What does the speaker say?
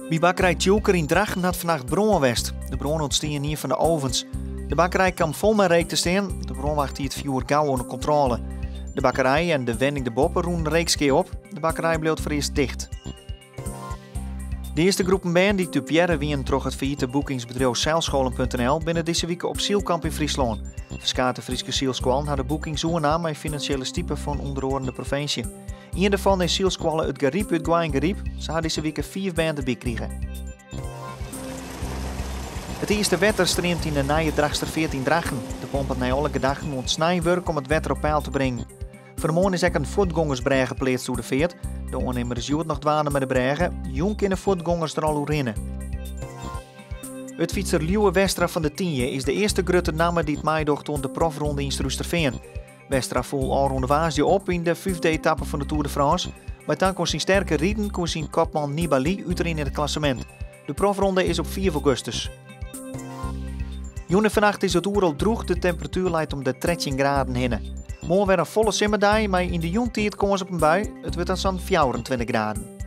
By bakkerij Tjoelker yn Drachten hat fannacht brân west. De brân ûntstie yn ien fan de ovens. De bakkerij kaam fol mei reek te stean. De brânwacht hie it fjoer gau ûnder kontrôle. De bakkerij en de wenning derboppe rûnen reekskea op. De bakkerij bliuwt foarearst ticht. De earste groepen bern dy't dupearre wienen troch it faillite boekingsbedriuw Zeilscholen.nl binne dizze wike op sylkamp yn Fryslân. Ferskate Fryske sylskoallen ha de boekings oernaam mei finansjele stipe fan ûnder oaren de provinsje. Ien derfan is sylskoalle It Garyp út Goaiïngaryp. Se ha dizze wike fiif bern derby krige. It earste wetter streamt yn de nije Drachtsterfeart yn Drachten. De pomp hat nei alle gedachten oant snein wurk om it wetter op peil te bringen. Fan 'e moarn is ek in fuotgongersbrêge pleatst oer de feart. De oannimmer is hjoed noch dwaande mei de brêge. Jûn kinne fuotgongers der al oer rinne. Hurdfytser Lieuwe Westra fan De Tynje is de earste grutte namme dy't meidocht oan de profronde yn Surhústerfean. Westra foel ôfrûne woansdei op yn de fyfde etappe fan de Tour de France. Mei tank oan syn sterke riden koe syn kopman Nibali útrinne yn it klassemint. De profronde is op 5 augustus. Jûn en fannacht is it oeral drûch, de temperatuer leit om de 13 graden hinne. Moarn wer in folle simmerdei, mei yn de jûntiid kâns op in bui. It wurdt dan sa'n 24 graden.